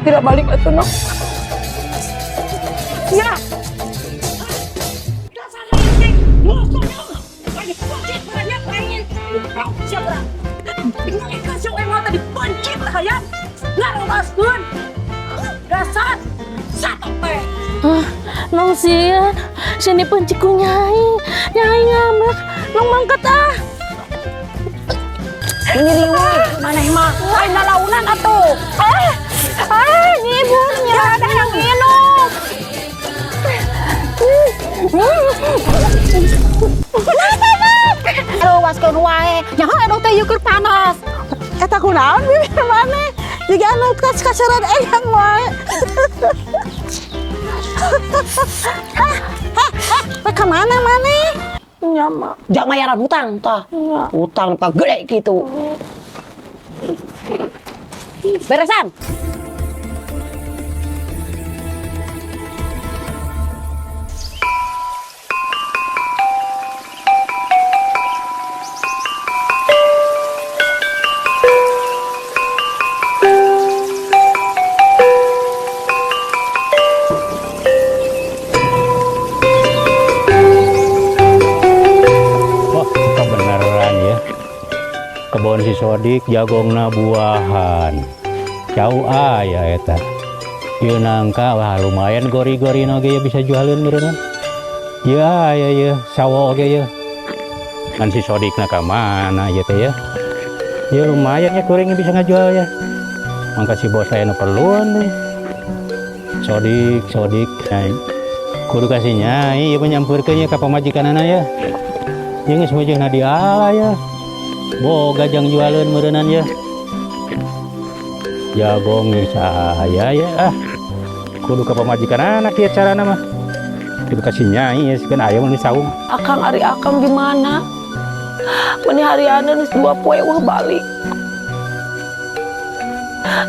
Tidak balik atuh, no. Ya. Ah, nong sieun, sini pencik ku nyai. Nyai ngambek, nong mangkat ah. Ini riweuh maneh mah. Lain lalaunan atuh. Ah, ah, nyiburnya ada yang minum. Aduh, waskeun wae. Nyaho edoh teh ieu keur panas. Eta kunaon bibir maneh? Jiga anu kas kasaran eyang wae. Hah, hah, hah, rek ka mana maneh? Nyama. Jangan mayaran hutang tah. Hutang ka gede gitu. Beresan. Wah, kebenaran ya. Kebon si Sodik jagongna buahan. Jauh aya eta. Ieu nangka, wah, lumayan gori-gori oge ya, bisa jualin meureunna. Ya ya ya, sawo oge ya. Kan si Sodikna ka mana ieu teh ya? Ya lumayan ya, kuring bisa ngajual ya. Mangka si bos saya nu perluan deh. Sodik, Sodik. Nah, kudu kasih nyai ieu menyampurkeun ya ka pamajikanana ya. Ieu geus meujeunna diala ya. Boga jang jualeun meureunnan ya. Jagong geus aya ya ah. Kudu ka pamajikan anak ya carana mah. Kudu kasih nyai ya, kan aya mah saung. Akang, ari akang di mana? Meni harianeun geus 2 poe wah balik.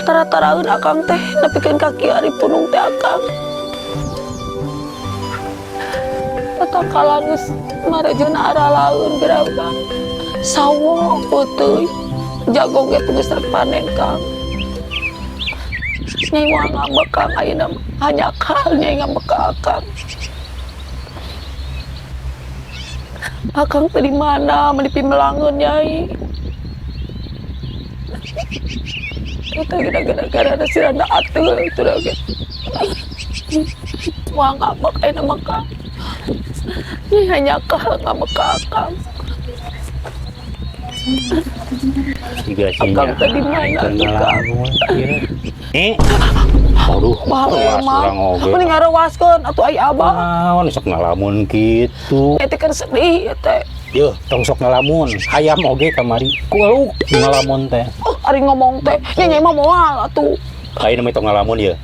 Tara-taraeun akang teh nepikeun kaki ari punung teh akang. Tatangkalan geus marejeun aralaeun geura kang. Sawo peuteui. Jagong ge geus rek panen, Kang. Nyai moal ngambek, Kang, ayeuna mah. Hanjakal nyai ngambek ka akang. Akang teh di mana meni pimelangeun nyai. Eta gara-gara ada si randa ateul itu dah ge. Moal ngambek ayeuna mah, Kang. Nyai hanjakal ngambek ka akang. Siga si Akang teh di nyai mana keur tuh, Kang? ngalamun ieu. Eh. Aduh, Bae ruas mah. urang oge. Mending ngarewaskeun atuh ai abah. Naon sok ngalamun kitu. Eta kan sedih ya teh. Yeuh, tong sok ngalamun. Hayam oge kamari. Kualuk ngalamun teh. Oh, ari ngomong teh, nya nyai mah moal atuh. Ayeuna mah tong ngalamun ieu.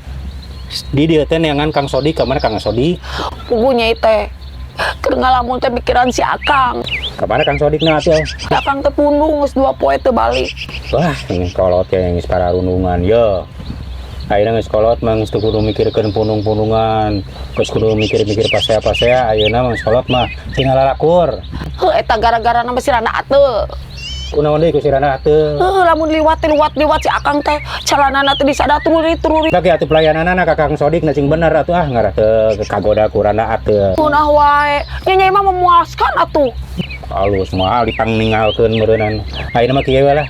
Di dieu teh neangan Kang Sodik, ka mana Kang Sodik? Puguh nyai teh. Keur ngalamun teh mikiran si Akang. Ka mana Kang Sodik na atuh? Akang teh pundung geus 2 poe teu balik. Wah, ini kolot ya yang geus pararundungan ye. Ayeuna geus kolot mah geus teu kudu mikirkeun pundung-pundungan. Geus kudu mikir-mikir pasea-pasea, ayeuna mah geus kolot mah tinggal lalakur. Heuh, eta gara-gara nama si Randa ateul. Kunaon deui ku si Randa ateul? Heuh, lamun liwat teh liwat-liwat si Akang teh calanana teh disada tururi-tururi. Lagi atuh pelayananana ka Kang Sodik na cing bener atuh ah, ngarah teu kagoda ku Randa ateul. Ngeunah wae. Nya nyai mah memuaskan atuh. Alus moal dipangningalkeun meureunnan. Ayeuna mah kieu we lah.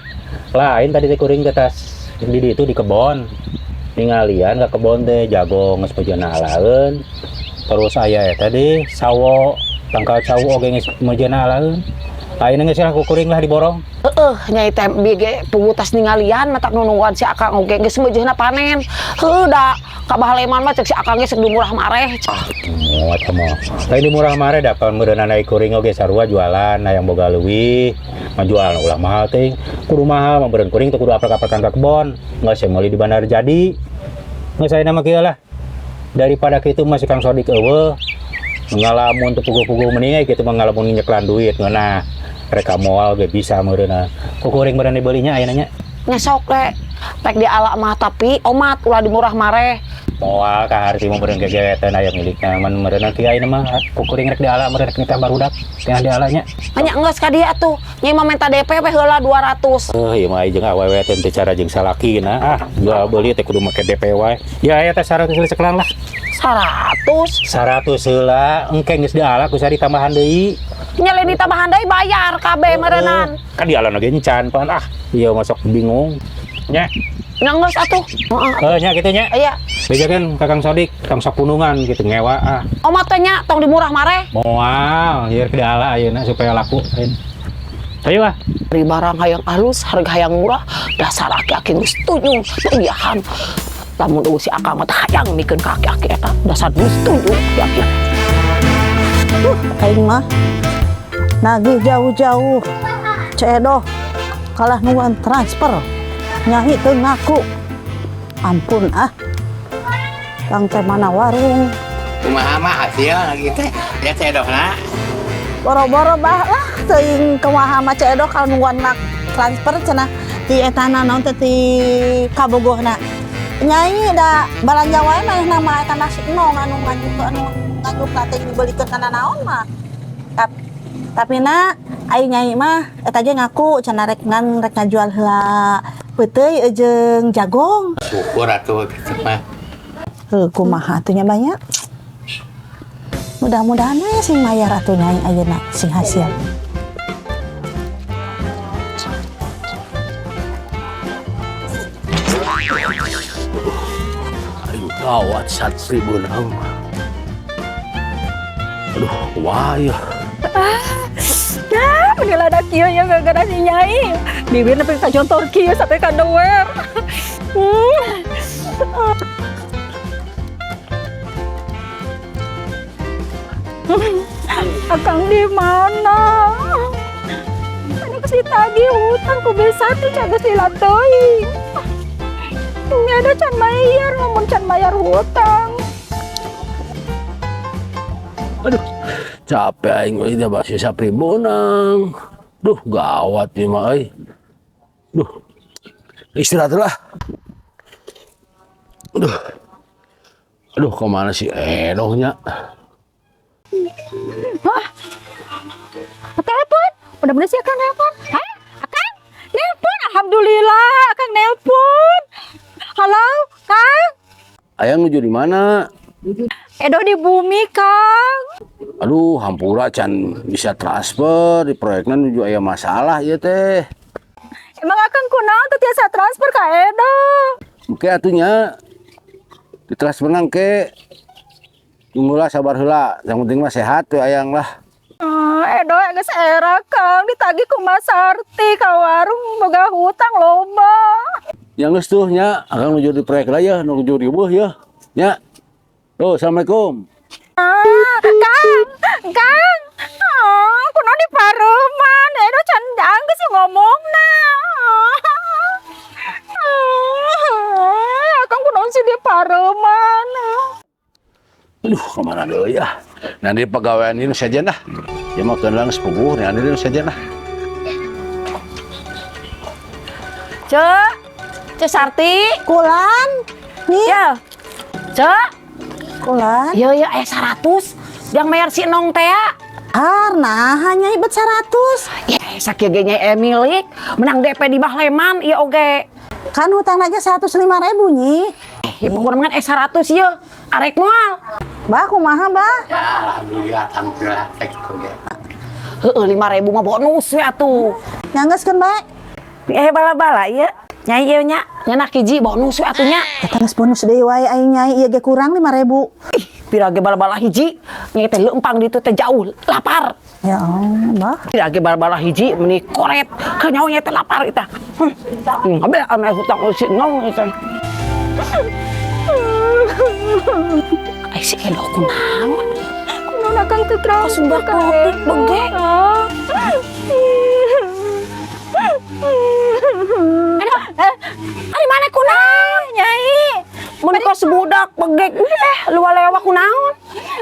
Lain tadi teh kuring ke tas di ditu di kebon. Ningalian ka kebon teh jagong geus meujeuhna alaeun. Terus aya eta di sawo, tangkal cau oge geus meujeuhna alaeun. Ayeuna geus lah ku kuring lah diborong. Heeh, nyai teh bege puguh tas ningalian matak nungguan si Akang oge geus meujeuhna panen. Heuh, da ka Bahaleman mah cek si Akang ge sok murah mareh. Ah, muat mah. Lain di murah mareh da pan meureunna naik kuring oge sarua jualan hayang boga leuwih. Mah jual ulah mahal teuing. Kudu mahal mah meureun kuring teh kudu aprak-aprakan ka kebon. Geus saya meuli di bandar jadi. Geus ayeuna mah kieu lah. Daripada kitu mah si Kang Sodik eueuh ngalamun teu puguh-puguh, mending kitu mah ngalamun nyeklan duit ngeunah. Reka moal ge bisa meureunna. Ku kuring meureun dibeulinya ayeuna nya. Nya sok le. Rek diala mah tapi omat ulah di murah mareh. Moal ka harti mah meureun gegewetan aya milikna man meureun kiai mah kukuring rek diala meureun rek nikah barudak tengah dialanya. Hanya enggeus ka dia atuh. Nyai mah minta DP we heula 200. Eh, ieu mah jeung awewe teh teu cara jeung salakina ah, jual beli teh kudu make DP wae. Ya aya teh 100 heula cekelan lah. 100. 100 heula engke geus diala ku sari tambahan deui. Nya lain ditambahan deui bayar kabeh meureunnan. Kan diala oge encan pan ah, ieu masuk bingung. Nya, Nya geus atuh. Heeh. eh nya kitu nya. Iya. Bejakeun ka Kang Sodik, tong sok punungan gitu ngewa ah. Omat teh nya tong dimurah mareh. Moal, ieu rek diala ayeuna supaya laku. Ayo ah. Beri barang hayang halus, harga hayang murah, dasar aki-aki geus tunjung tagihan. Lamun eueuh si akang mah teh hayang mikeun ka aki-aki eta, dasar geus tunjung aki-aki. Aing mah nagih jauh-jauh. Ceu Edoh kalah nungguan transfer. Nyai teu ngaku. Ampun ah. Kang teh mana warung. Kumaha mah hasil lagi teh ya Ceu Edohna. Boro-boro bah lah teuing kumaha mah Ceu Edoh kalau nungguan mak transfer cenah ti etana naon teh ti kabogohna. Nyai da balanja wae manehna mah eta nasi nong anu nganyuk anu nganyukna teh dibelikeun kana naon mah. Tapi na ai nyai mah eta ge ngaku cenah rek ngan rek ngajual heula peuteuy jeung jagong. Syukur atuh kitu mah. Heuh, kumaha atuh nya banyak. Mudah-mudahan we sing mayar atuh nyai ayeuna sing hasil. Ayo gawat satri beunang. Aduh, wah ya. Ya, meni lada kieu ya gara-gara si Nyai. Bibir nepi ka jontor kieu sampai ka dower. Akang di mana? Anu geus ditagih hutang ku B1 can geus lila teuing. Nya can bayar, lamun can bayar hutang. Aduh, capek aing euy da basi sapri beunang. Duh, gawat ieu mah euy. Duh. Istirahat lah. Aduh. Aduh, kemana si Edohnya? Hah? Telepon? Mudah-mudahan sih Akang nelpon. Hah? Akang? Nelpon? Alhamdulillah, Akang nelpon. Halo, Kang? Ayang nuju di mana? Edo di bumi, Kang. Aduh, hampura can bisa transfer di proyeknya nuju aya masalah ieu teh. Emang Akang kunaon teu tiasa transfer ka Edo? Oke atunya ditransfer ke. Tunggulah sabar heula, yang penting mah sehat tuh ayang lah. Edo geus era Kang, ditagih ku Mas Sarti ka warung boga hutang loba. Yang geus tuh nya, akang nuju di proyek lah ya, nuju ribuh ya. Nya. Tuh, assalamualaikum. Ah, Kang, Kang. Ah, kunaon di pareman, Edo can geus sih ngomongna. Ah, Akang kunaon sih di pareman. Aduh, kemana deui ya? Nanti pegawaian ini saja nah. Ya mau keundang sepupuh, nanti ini saja nah. Cek, Cek Sarti. Kulan. Nih, Ya. Cek, kulan. ya ya 100 yang bayar si Nong teh ya. Karena hanya ibet 100. Ya, sakieu ge nyai milik, menang DP di Bah Leman ieu oge. Kan hutang aja 105 ribu nyi. Eh, ieu mah 100 ieu. Arek moal. Bah, kumaha bah? Ya alhamdulillah alhamdulillah teh kitu ge. Heeh, 5000 mah bonus we atuh. Nyanggeuskeun bae. Eh bala-bala ieu. Nyai ieu nya, nyanak hiji bonus we atuh nya. Eta geus bonus deui wae aing nyai ieu ge kurang 5000. Ih, pira ge bala-bala hiji, nyai teh leumpang ditu teh jauh, lapar. Ya Allah, bah. Pira ge bala-bala hiji meni koret, ke nyawa nyai teh lapar eta. Abe ame hutang si Nong eta. Ai si Edo kunaon? Kunaon Akang teu transfer Sumber ka kopi Edo? bege. Edo, ari mana kunaon? Nyai. Mun kos budak begek eh luar lewat kunaon?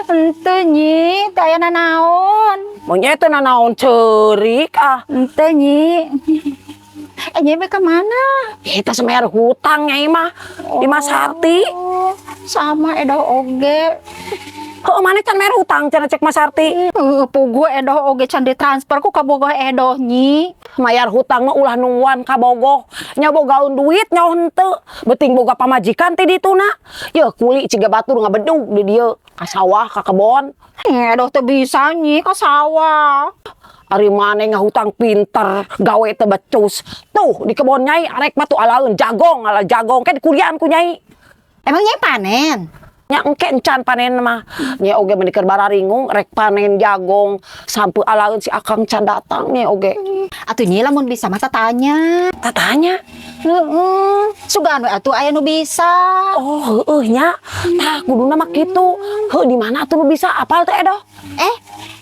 Henteu nyi, teu aya nanaon. Mun nya teh nanaon ceurik ah. Henteu nyi. Eh nyai ka mana? Kita semayar hutang nyai mah di Mas Harti. Oh, Sama Edoh oge. Heuh, maneh can mayar hutang cenah cek Mas Arti. Heuh, puguh Edoh oge can ditransfer ku kabogoh Edoh, Nyi. Mayar hutang mah ulah nungguan kabogoh. Nya bogaun duit nya henteu. Beuting boga pamajikan ti dituna. Yeuh kuli ciga batur ngabedug di dieu ka sawah ka kebon. Edoh teu bisa, Nyi, ka sawah. Ari maneh ngahutang pinter, gawe teu becus. Tuh di kebon Nyai arek mah tuh alaeun jagong, ala jagong ke dikulian ku Nyai. Emang Nyai panen? Nya engke encan panen mah. Nya oge meni keur bararingung rek panen jagong sampe alaeun si Akang can datang nya oge. Atuh Nyi lamun bisa mah tatanya. Tatanya? Heeh. Sugan we atuh aya nu bisa. Oh, heueuh nya. Tah kuduna mah kitu. Heuh, di mana atuh nu bisa apal teh Edoh?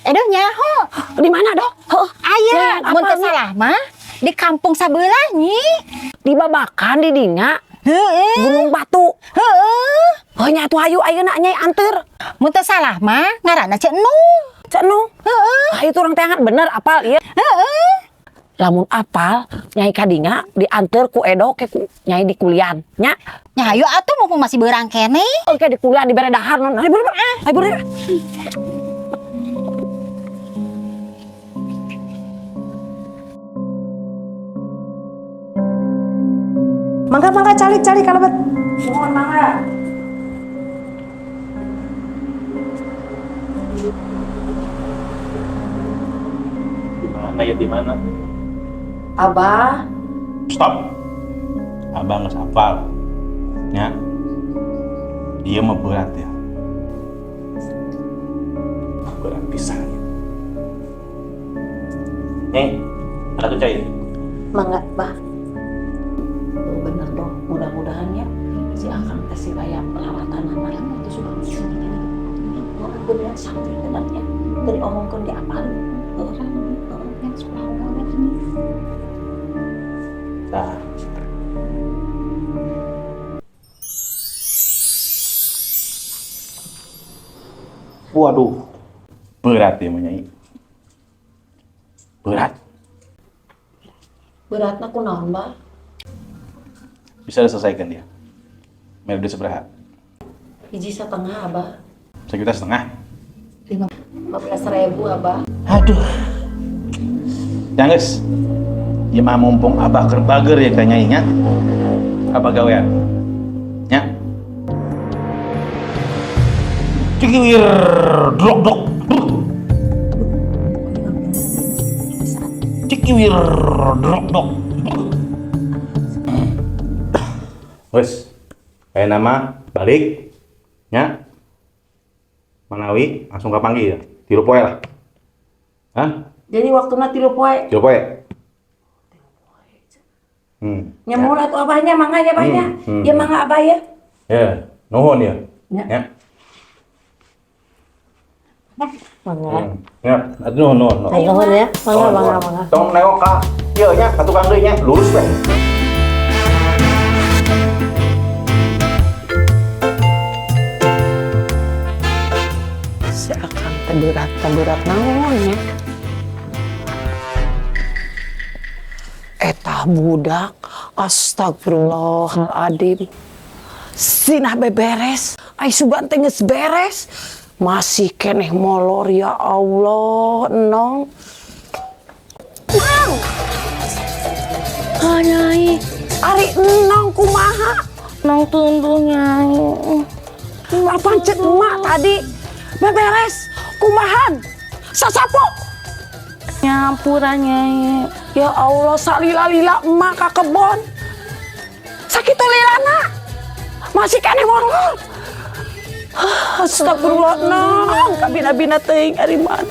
Edoh nyaho. Di mana Doh? Heuh. Aya, Ya, mun teu apal nya? salah mah di kampung sabelah, Nyi. Di Babakan di dinya. Heeh. Gunung Batu. Heeh. Heuh nya atuh hayu ayeuna Nyai anteur. Mun teu salah mah ngaranna Ceu Nung. Ceu Nung. Heeh. Ah, itu orang teangan bener apal ieu. Heeh. Lamun apal Nyai kadinga dianteur ku Edo ke ku Nyai di kulian nya. Nya hayu atuh mumpung masih beurang keneh. Oke di kulian dibere dahar non. Ayo buru, ayo buru. Mangga mangga calik calik kalebet. Mohon mangga. Di mana ya, di mana? Abah. Stop. Abah nggak hafal. Ya. Dia mah berat ya. Berat pisan. Nih, ada tuh cair. Mangga, Bah. Tuh bener dong, mudah-mudahan ya si Akang teh si aya perawatan anak itu sudah orang beneran sakit tenangnya dari omongkeun di apalin. Heeh, Nah. Waduh, berat ya Nyai. Berat. Beratna kunaon, Bah? Bisa diselesaikan dia. Mere duit sabaraha? 1,5 juta, Abah. 1,5 juta. 15 ribu, Abah. Aduh. Ya guys, ya mah mumpung Abah keur bager ya ka Nyai nya. Abah gawean. Ya. Cikiwir drok drok. Cikiwir drok drok. Wes, kayak nama balik, ya. Manawi langsung kapanggih ya. 3 poe lah. Hah? Jadi waktuna 3 poe. 3 poe. Nya muhun atuh Abahnya, mangga ya Abahnya. Ya mangga Abah ya. Ya, nuhun ya. Ya. Ya. Mangga. Ya, atuh nuhun nuhun. Nuhun. Nuhun ya. Mangga mangga mangga. Tong nengok ka ieu nya ka tukang deui nya, lurus we. Si Akang teh berat, teh berat naon ya? Eta budak, astagfirullahaladzim. Sinah beberes, ai sugan teh geus beres. Masih keneh molor ya Allah, Nong. Nong. Ah, Nyai. Ari Nong kumaha? Nong tunduh, Nyai. Apaan cek emak tadi? Beberes, kumahan, sasapu. Nyampura, Nyai. Ya Allah, salila-lila emak ka kebon. Sakitu lilana. Masih keneh molor. Astagfirullah, Nong. Kabina-bina teuing ari mana.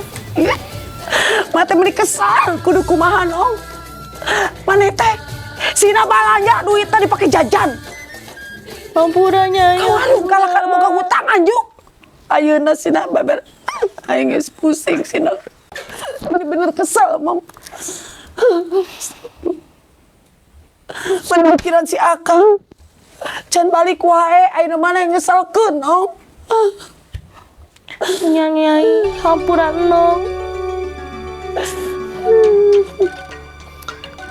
Mata meuni kesal kudu kumaha, Nong. Maneh teh sina balanja duitna dipake jajan. Ampura, Nyai. Kawarung kalah kana boga hutang anjuk. Ayeuna sina baber. Aing geus pusing sina. Bener-bener kesel, Mam. Mana pikiran si Akang. Can balik wae, ayeuna mana yang ngeselkeun, Nong. Nya, Nyai, hampura Nong.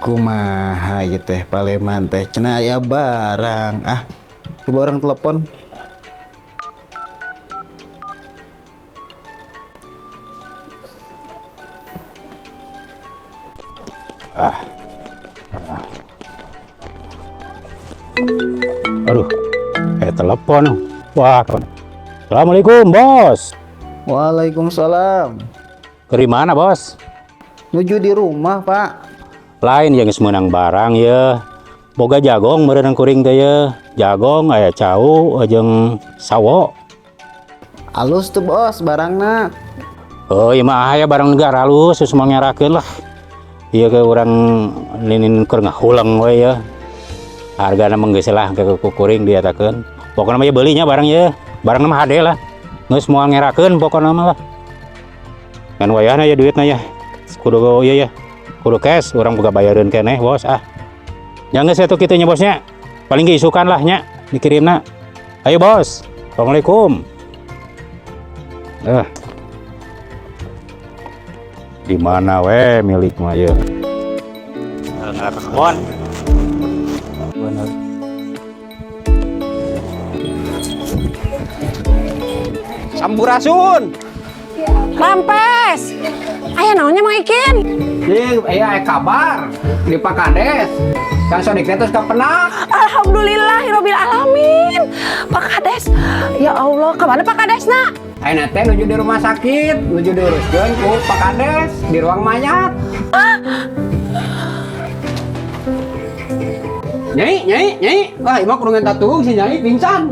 Kumaha ieu teh paleman teh cenah aya barang. Ah, coba orang telepon. Ah. Ah. Aduh, telepon. Wah, kawan. Assalamualaikum, Bos. Waalaikumsalam. Ke mana, Bos? Nuju di rumah, Pak. Lain yang geus meunang barang ya. Boga jagong meureun kuring teh ye. Jagong aya cau jeung sawo. Alus tuh, Bos, barangna. Oh, ieu mah aya barang negara halus geus moal ngerakeun lah. Ieu ke urang ninin keur ngahuleng we ya. Hargana mah geus lah ke kuring diatakeun. Pokona mah ye beulinya barang ye. Barang mah hade lah. Geus moal ngerakeun pokona mah lah. Ngan wayahna ya duitna ya. Kudu ieu ya. Kudu cash urang boga bayareun keneh, Bos, ah. Ya geus atuh kitu nya, Bosnya. Paling ge isukan lah nya dikirimna. Ayo, Bos. Assalamualaikum. Eh. Di mana we milik mah ye? Nggak ke kebon. Bener. Sampurasun. Rampes. Aya naonnya Mang Ikin? Ih, aya kabar di Pak Kades. Kang Sodik teh tos kapenak. Alhamdulillahirabbil alamin. Pak Kades. Ya Allah, kemana Pak Kades nak? Ayeuna teh nuju di rumah sakit, nuju diuruskeun ku Pak Kades di ruang mayat. Nyai, nyai, nyai. Wah, ieu mah kudu ngentat si nyai pingsan.